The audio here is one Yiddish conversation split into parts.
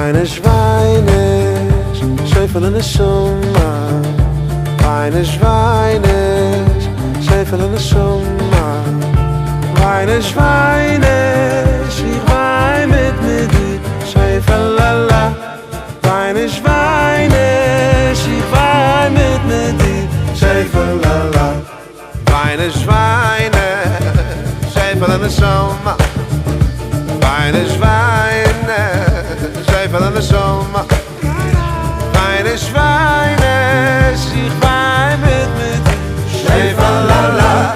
וויין נישט, וויין נישט, שעפעלע נשמה. וויין נישט, וויין נישט, שעפעלע נשמה. וויין נישט, וויין נישט, איך וויין מיט מיט דיר, שעפעלע. וויין נישט, וויין נישט, איך וויין מיט מיט דיר, שעפעלע. וויין נישט, וויין נישט, שעפעלע נשמה. וויין נישט, וויין נישט, שעפעלע נשמה. וויין נישט, וויין נישט, איך וויין מיט מיט דיר, שעפעלע.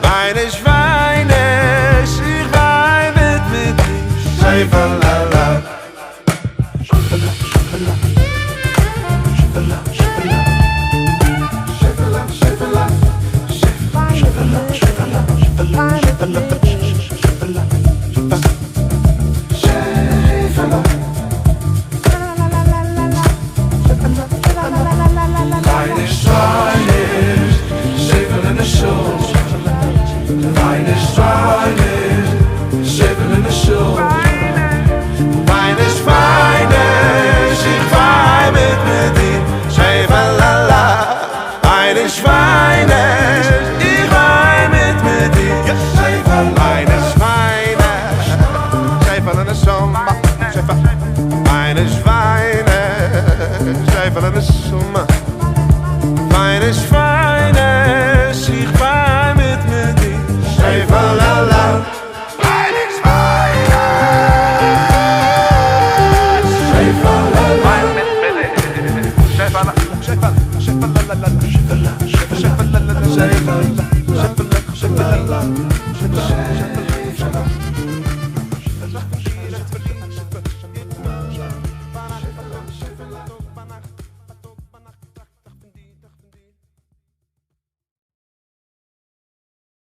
וויין נישט, וויין נישט, איך וויין מיט מיט דיר, שעפעלע. שעפעלע, שעפעלע, שעפעלע, שעפעלע, שעפעלע, שעפעלע, שעפעלע, שעפעלע, שעפעלע, שעפעלע, שעפעלע. וויין נישט, וויין נישט, שעפעלע נשמה. וויין נישט, וויין נישט, שעפעלע נשמה. וויין נישט, וויין נישט, איך וויין מיט מיט דיר, שעפעלע. וויין נישט, וויין